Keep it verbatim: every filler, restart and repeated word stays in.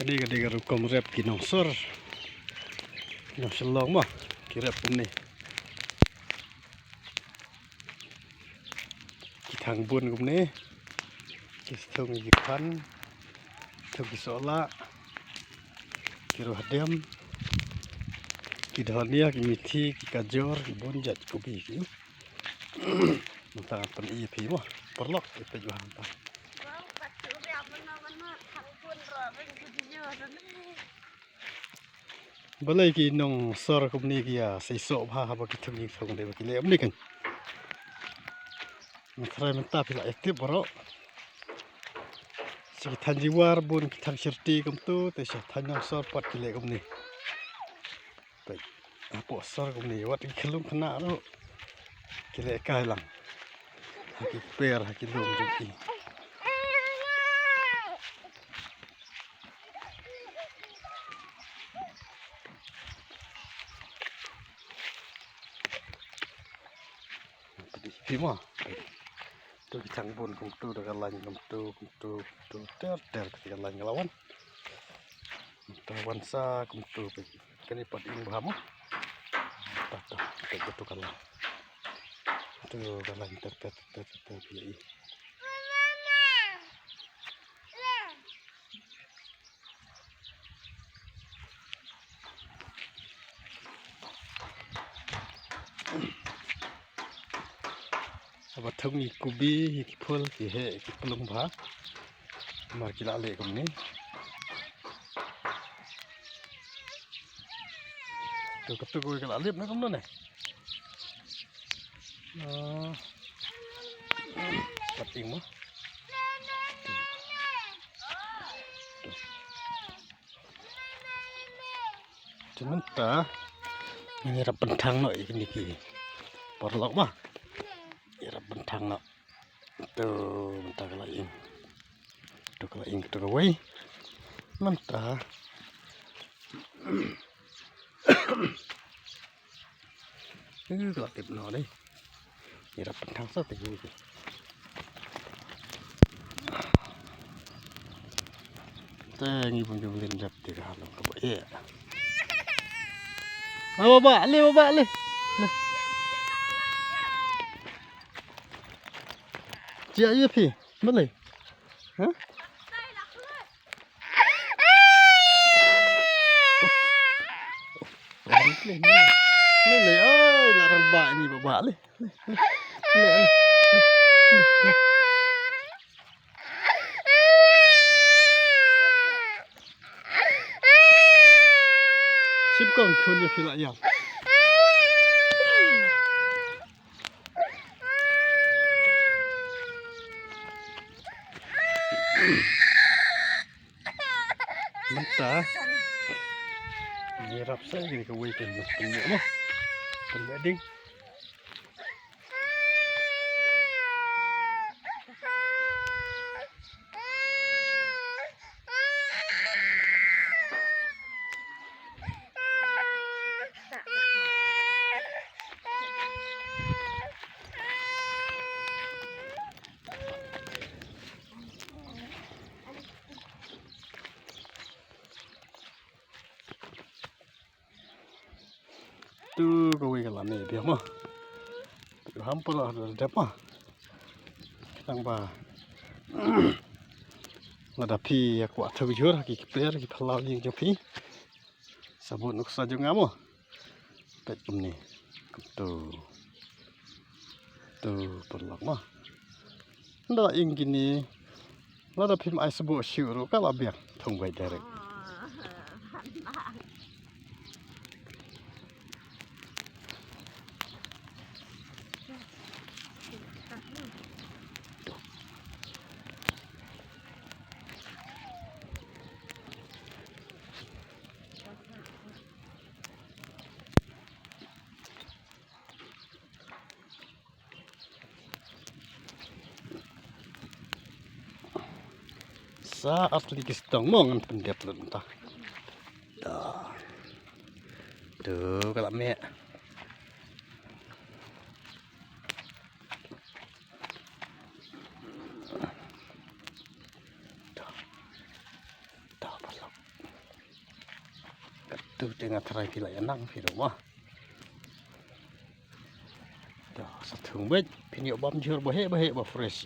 Kane ka dei ka rukom rep ki nongsor. Ki nong Shillong mo, ki rep kumne. Ki thang bun kumne. Ki thung ki phan. Thung ki sohlah. Ki ruh hadem. Ki dhania, ki mithi, ki kajor, ki bun jait kubi ki. Mynta pyn-i phi mo. Paralok, ïa peit bha mynta. Balei ki nongsor kumne ki ïa seisoh bha haba ki thung ki thung de ba ki leh kumne kan. Nga tharai mynta phi la ïa tip baroh. Sha ki thaiñ Jowai bun, ki thaiñ Shirti kumtu, te sha thaiñ nongsor pat ki leh kumne. Peit, hapoh sor kumne, wat ki khyllung khynnah ruh ki leh kai lang ha ki kper, ha ki lum jong ki. Phi mo. Tu ki thang bun kumtu, da ka lain kumtu, kumtu, kumtu, ter ter, ka lain ka la wan. Te wan sa kumtu, kane pat ing bha mo. Ta ta, te kumtu ka lain. Tu ka lain ter ter ter ter ter, phi ïa i. Haba thung ïa ki kubi, ïa ki phul, ki heh, ki plung bha. Namar ki la leh kumne. To, katu kawei ka la lip na kumno ne? Oh. Ka ting mo. Te mynta ngan ïarap pynthang noh ïa kine ki paralok mo. Ïarap pynthang noh. To mynta ka la ing. To ka la ing, to kawei. Mynta. Ïa ka la tip noh dei. Ïarap pynthang sa te ïa ka. Te ngi pun jong lin jap te ka halong ka ba ïa. Ah, baba, ale baba, ale. Jia ïa phi. Balei? Ha? Lei lei, oi, la rang ba ini baba lei. Lei lei. Sim kong khun ïa phi la ïa. Mynta ngi ïarap sa ïa kawei ka pynmih mo. Pynmih ding. Tu kawei ka la mih biang mo. Ham pala da dep mo. Tang ba lada phi ïa kwah thok jhur ha ki kper ki phyllaw ïing jong phi. Sa bun nuksa jong nga mo. Peit kumne. Kumtu. Tu paralok mo. Nda ing kine. Lada phim ai sbuh shuh ruh ka la biang thung bai direct. Sa ar tylli ki stong mo ngan pyndep lut mynta. To. To ka la mih. To. To, paralok. Te nga tharai phi la ïa nang phi ruh mo. Da sa thung beit phin ïoh bam jhur ba heh ba heh ba fresh.